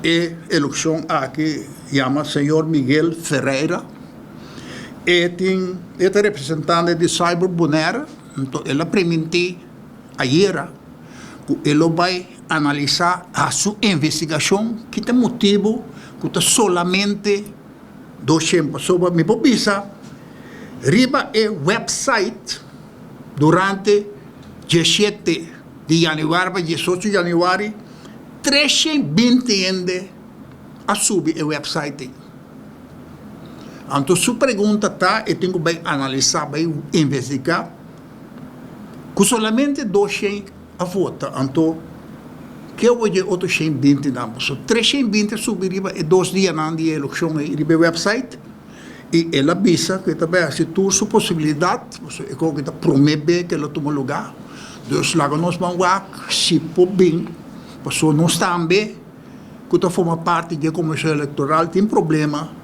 E elekshon aki yama señor Miguel Ferreira. E tin e ta representante di Cyber Bonaire, anto el a primintí ayera ku e lo bai analisá hasi su investigashon ki ta motibu ku ta solamente 200, pasobra mi por bisa riba e website durante 17 di yanüari pa 18 yanüari 320 hende a subi e website ei. Anto su pregunta ta, e tin ku bai analisá, bai investigá ku solamente 200 a vota, anto ke awor dje otro 120 nan? Pasobra 320 a subi riba e dos dianan di e elekshon ei riba e website i el a bisa ku e ta bai hasi tur su posibilidat, pasobra e koke ta promé be ku el a tuma lugá, dus laga nos ban wak si por bin, pasobra nos tambe ku ta forma parti di e komishon elektoral tin problema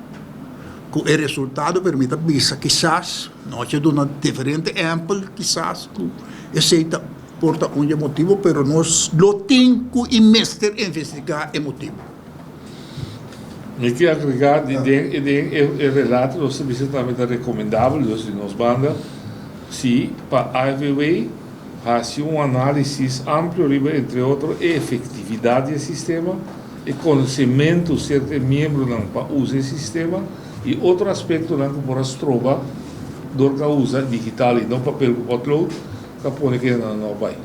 ku e resultado, pero mi ta bisa kisas nos a duna diferente ehèmpel, kisas ku esei ta por ta un di e motibu, pero nos lo tin ku i mester investigá e motibu. Mi ke agregá di den den e relato nos ta bisa tambe ta rekomendabel dus di nos banda si pa AFW hasi un análisis amplio riba entre otro e efektividat di e sistema, e konosementu serka e miembronan pa usa e sistema i otro aspektonan ku por a stroba dor ku a usa digital i no papel ku potlood ta pone ku hendenan no a bai.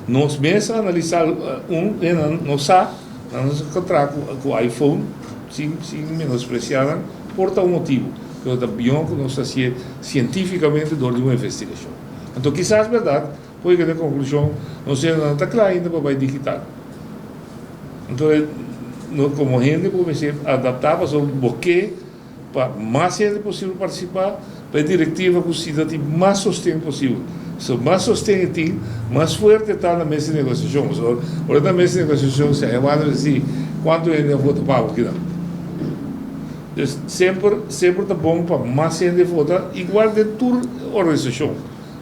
Nos mes a analisá un hendenan no sa nan nos a traha ku iPhone sin sin menospresiá nan por ta un motibu pero ta bion ku nos ta hasié sientífikamente dor di un investigashon. Anto kisas bèrdat por yega na e konklushon nos hendenan ta kla ainda pa bai digital. Anto nos komo hende por mester adaptá pasobra bo ke pa mas hende posibel partisipá pa e direktiva ku si ta tin mas sosten posibel. So mas sosten e tin, mas fuerte e ta na mes di negosiashon. Pasobra ora ta mes di negosiashon si a wak si kuantu hende a vota pa bo kinan. Dus semper semper ta bon pa mas hende vota igual den tur organisashon.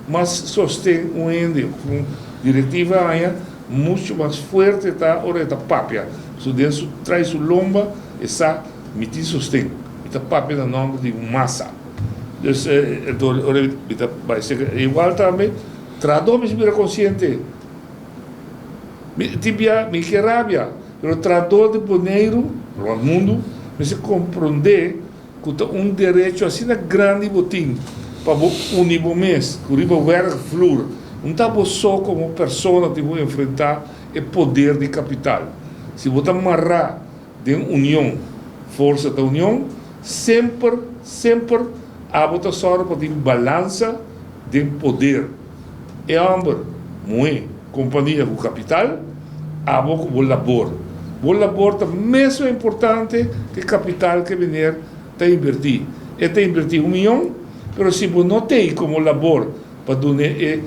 Mas sosten un hende of un direktiva haña mucho mas fuerte ta ora e ta papia. So den su trai su lomba e sa mi tin sosten, mi ta papia na nomber di un masa. Dus ora mi ta bai serka igual tambe trahador mester bira konsiente. Mi tin bia mi ke rabia. Pero trahador di Boneiru, rond mundu, mester komprondé ku ta un derecho asina grandi bo tin pa bo uni bo mes ku riba werkvloer. No ta bo so komo persona tin ku enfrentá e poder di kapital. Si bo ta mará den union, forsa ta union, semper, semper abo ta sòru pa tin balansa den poder. E hòmber, muhé, kompania ku kapital, abo ku bo labor. Bo labor ta mesun importante ku e kapital ku e meneer ta inbertí. E ta inbertí un miyon, pero si bo no t'ei komo labor pa dun'é e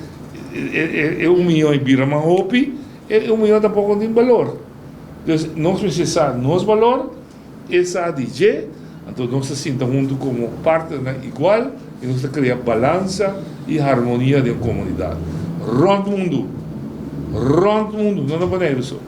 e un miyon i bira mas hopi, e un miyon tampoko no tin balor. Dus nos mester sa nos balor. E sa di dje, anto nos ta sinta huntu komo partnernan igual i nos ta krea balansa i harmonia den komunidat. Rònt mundu! Rònt mundu! No na Boneiru so.